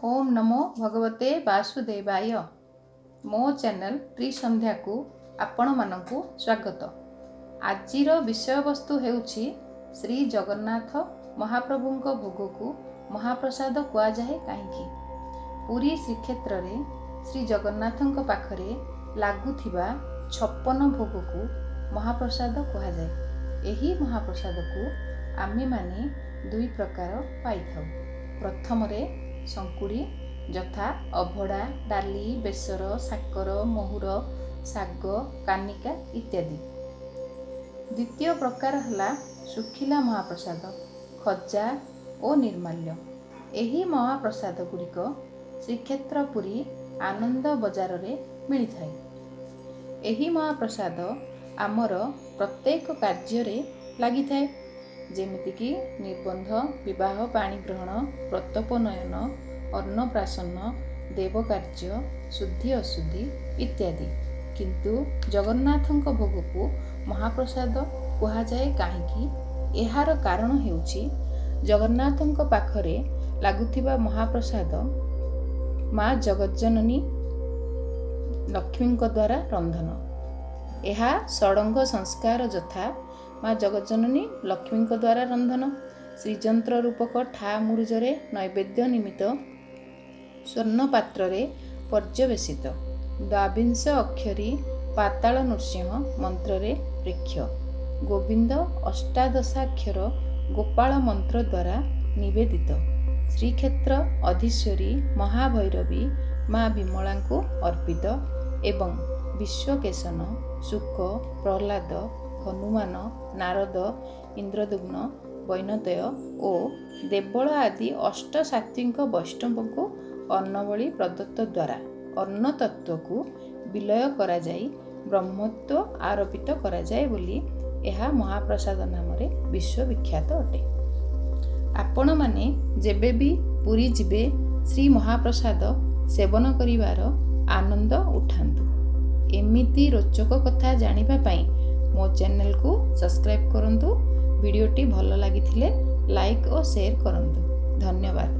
ଓମ୍ ନମୋ ଭଗବତେ ବାସୁଦେବାୟ। ମୋ ଚ୍ୟାନେଲ୍ ତ୍ରିସନ୍ଧ୍ୟାକୁ ଆପଣମାନଙ୍କୁ ସ୍ୱାଗତ। ଆଜିର ବିଷୟବସ୍ତୁ ହେଉଛି ଶ୍ରୀ ଜଗନ୍ନାଥ ମହାପ୍ରଭୁଙ୍କ ଭୋଗକୁ ମହାପ୍ରସାଦ କୁହାଯାଏ କାହିଁକି? ପୁରୀ ଶ୍ରୀକ୍ଷେତ୍ରରେ ଶ୍ରୀ ଜଗନ୍ନାଥଙ୍କ ପାଖରେ ଲାଗୁଥିବା 56 ଭୋଗକୁ ମହାପ୍ରସାଦ କୁହାଯାଏ। ଏହି ମହାପ୍ରସାଦକୁ ଆମେମାନେ ଦୁଇ ପ୍ରକାର ପାଇଥାଉ। ପ୍ରଥମରେ ଶଙ୍କୁଡ଼ି, ଯଥା ଅଭଡ଼ା, ଡାଲି, ବେସର, ସାକର, ମହୁର, ଶାଗ, କାନିକା ଇତ୍ୟାଦି। ଦ୍ୱିତୀୟ ପ୍ରକାର ହେଲା ଶୁଖିଲା ମହାପ୍ରସାଦ, ଖଜା ଓ ନିର୍ମାଲ୍ୟ। ଏହି ମହାପ୍ରସାଦ ଗୁଡ଼ିକ ଶ୍ରୀକ୍ଷେତ୍ର ପୁରୀ ଆନନ୍ଦ ବଜାରରେ ମିଳିଥାଏ। ଏହି ମହାପ୍ରସାଦ ଆମର ପ୍ରତ୍ୟେକ କାର୍ଯ୍ୟରେ ଲାଗିଥାଏ, ଯେମିତିକି ନିର୍ବନ୍ଧ, ବିବାହ, ପାଣିଗ୍ରହଣ, ବ୍ରତୋପନୟନ, ଅନ୍ନପ୍ରାଶନ, ଦେବକାର୍ଯ୍ୟ, ଶୁଦ୍ଧି ଅଶୁଦ୍ଧି ଇତ୍ୟାଦି। କିନ୍ତୁ ଜଗନ୍ନାଥଙ୍କ ଭୋଗକୁ ମହାପ୍ରସାଦ କୁହାଯାଏ କାହିଁକି? ଏହାର କାରଣ ହେଉଛି ଜଗନ୍ନାଥଙ୍କ ପାଖରେ ଲାଗୁଥିବା ମହାପ୍ରସାଦ ମା ଜଗଜ୍ଜନନୀ ଲକ୍ଷ୍ମୀଙ୍କ ଦ୍ୱାରା ରନ୍ଧନ। ଏହା ଷଡ଼ଙ୍ଗ ସଂସ୍କାର, ଯଥା ମା ଜଗଜ୍ଜନନୀ ଲକ୍ଷ୍ମୀଙ୍କ ଦ୍ୱାରା ରନ୍ଧନ, ଶ୍ରୀଯନ୍ତ୍ର ରୂପକ ଠା ମୁରୁଜରେ ନୈବେଦ୍ୟ ନିମିତ୍ତ ସ୍ୱର୍ଣ୍ଣ ପାତ୍ରରେ ପର୍ଯ୍ୟବେସିତ, ଦ୍ୱାବିଂଶ ଅକ୍ଷରୀ ପାତାଳ ନୃସିଂହ ମନ୍ତ୍ରରେ ପ୍ରେକ୍ଷ୍ୟ, ଗୋବିନ୍ଦ ଅଷ୍ଟାଦଶାକ୍ଷର ଗୋପାଳ ମନ୍ତ୍ର ଦ୍ୱାରା ନିବେଦିତ, ଶ୍ରୀକ୍ଷେତ୍ର ଅଧୀଶ୍ୱରୀ ମହାଭୈରବୀ ମା ବିମଳାଙ୍କୁ ଅର୍ପିତ ଏବଂ ବିଶ୍ୱକେଶନ, ଶୁକ, ପ୍ରହ୍ଲାଦ, ହନୁମାନ, ନାରଦ, ଇନ୍ଦ୍ରଦ୍ୟୁମ୍ନ, ବୈନତେୟ ଓ ଦେବଳ ଆଦି ଅଷ୍ଟ ସାତ୍ତ୍ୱିକ ବୈଷ୍ଣବଙ୍କୁ ଅନ୍ନବଳି ପ୍ରଦତ୍ତ ଦ୍ୱାରା ଅନ୍ନତତ୍ତ୍ୱକୁ ବିଲୟ କରାଯାଇ ବ୍ରହ୍ମତ୍ୱ ଆରୋପିତ କରାଯାଏ ବୋଲି ଏହା ମହାପ୍ରସାଦ ନାମରେ ବିଶ୍ୱବିଖ୍ୟାତ ଅଟେ। ଆପଣମାନେ ଯେବେ ବି ପୁରୀ ଯିବେ, ଶ୍ରୀ ମହାପ୍ରସାଦ ସେବନ କରିବାର ଆନନ୍ଦ ଉଠାନ୍ତୁ। ଏମିତି ରୋଚକ କଥା ଜାଣିବା ପାଇଁ ମୋ ଚ୍ୟାନେଲକୁ ସବସ୍କ୍ରାଇବ୍ କରନ୍ତୁ। ଭିଡ଼ିଓଟି ଭଲ ଲାଗିଥିଲେ ଲାଇକ୍ ଓ ସେୟାର କରନ୍ତୁ। ଧନ୍ୟବାଦ।